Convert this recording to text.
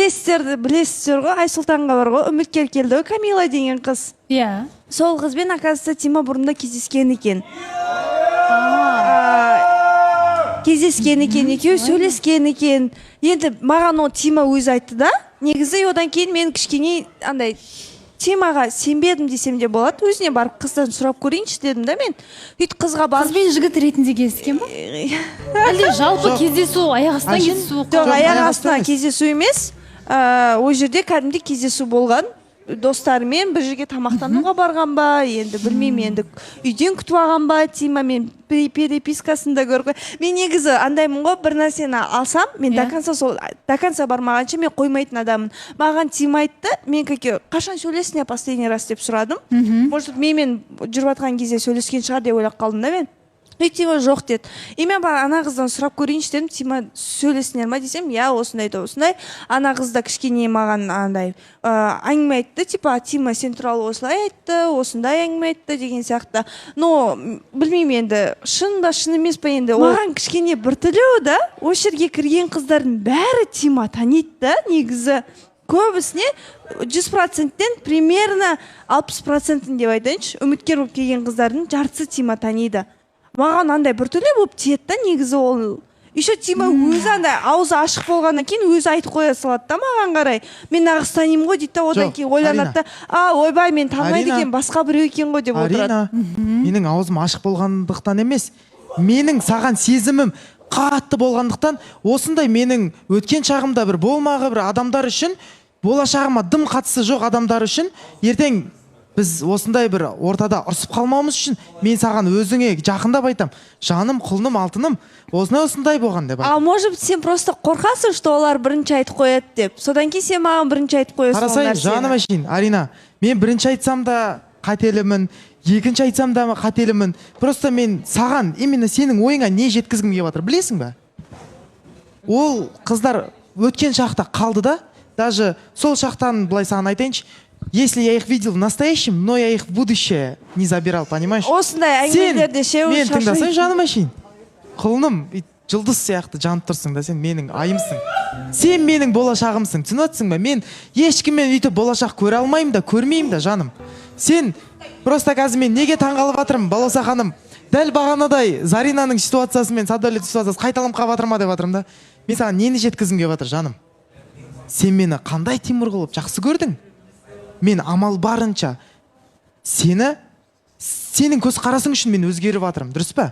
Білесіздер ғой, Айсұлтанға бар ғой, үміткер келді ғой, Камила деген қыз. Иә. Сол қызбен, оказывается, Тима бұрында кездескен екен. Кездескен екен, екеуі сөйлескен екен. Енді маған ол Тима өзі айтты да негізі. Одан кейін мен кішкене андай Тимаға сенбедім десем де болады. Өзіне барып, қыздан сұрап көрейінші дедім да мен. Сөйтіп қызға Қыз барып бен жігіт ретінде кездескен ба, әлде жалпы кездесу, аяқ астынан кездесу болып Жоқ, қалды ма? аяқ Аяқ асты астынан емес. кездесу емес. Ол жерде кәдімгідей кездесу болған, достарымен бір жерге тамақтануға барған ба, енді білмеймін, енді үйден күтіп алған ба. Тима мен перепискасын да көріп қой. Мен негізі андаймын ғой, бір нәрсені алсам, мен до конца, сол до конца бармағанша мен қоймайтын адаммын. Маған Тима айтты, мен каке қашан сөйлестің последний раз деп сұрадым. Может, менімен жүріп жатқан кезде сөйлескен шығар деп ойлап қалдым да мен. И Тима жоқ деді. И мен барып ана қыздан сұрап көрейінші дедім: «Тима, сөйлестіңдер ма?» — десем, иә, осындай да осындай. Ана қыз да кішкене маған андай әңгіме айтты, типа Тима сен туралы осылай айтты, осындай әңгіме айтты деген сияқты. Но білмеймін енді, шын ба, шын емес па. Енді ол маған кішкене біртүрлі да. Осы жерге кірген қыздардың бәрі Тима таниды да негізі. Көбісіне, 100%-тен примерно 60%-ін деп айтайыншы, үміткер болып келген қыздардың жартысы Тима таниды. Маған андай біртүрлі болып тиеді да негізі ол. Еще Тима өзі андай аузы ашық болғаннан кейін өзі айтып қоя салады да маған қарай: «Мен мына қызды танимын ғой», — дейді да. Одан Жоқ, кейін ойланады да: «А, ойбай, мен танымайды Арина. екен, басқа біреу екен ғой», — деп отырады. Арина, менің аузым ашық болғандықтан емес, менің саған сезімім қатты болғандықтан. Осындай менің өткен шағымда бір болмағы бір адамдар үшін, болашағыма дым қатысы жоқ адамдар үшін, ертең біз осындай бір ортада ұрысып қалмауымыз үшін мен саған, өзіңе жақындап айтам: жаным, құлыным, алтыным, осындай осындай болған деп А айтамын. может, сен просто қорқасың, что олар бірінші айтып қояды деп, содан кейін сен маған бірінші айтып қоясың ол Қарасай, нәрсені. жаным әшейін, Арина, мен бірінші айтсам да қателімін, екінші айтсам да қателімін. Просто мен саған именно сенің ойыңа не жеткізгім келіп жатыр, білесің ба? Ол қыздар өткен шақта қалды да. Даже сол шақтан былай саған айтайыншы: если я их видел в настоящем, но я их в будущее не забирал, понимаешь? Осындай Сен әңгімелерде ше мен тыңдасаң, шаршайды. жаным әшейін, құлыным, жұлдыз сияқты жанып тұрсың да. Сен менің айымсың, сен менің болашағымсың, түсініп жатсың ба? Мен ешкіммен өйтіп болашақ көре алмаймын да, көрмеймін да, жаным. Сен просто қазір мен неге таңғалып жатырмын, Балауса ханым, дәл бағанадай Заринаның ситуациясы мен Садәулеттің ситуациясы қайталанып қалып жатыр ма деп жатырмын да. Мен саған нені жеткізгім келіп жатыр, жаным? Сен мені қандай Тимур қылып жақсы көрдің, мен амал барынша сені, сенің көзқарасың үшін мен өзгеріп жатырмын, дұрыс па?